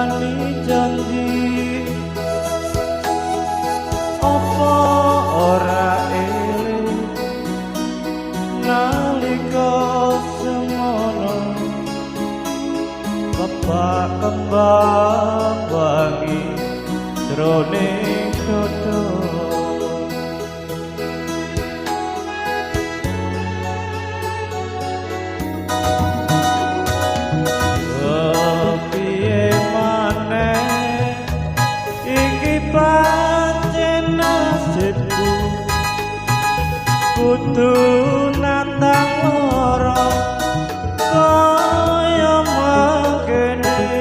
Nglarani janji. Apa ora eling nalika semono, kebak kembang wangi jroning dodo?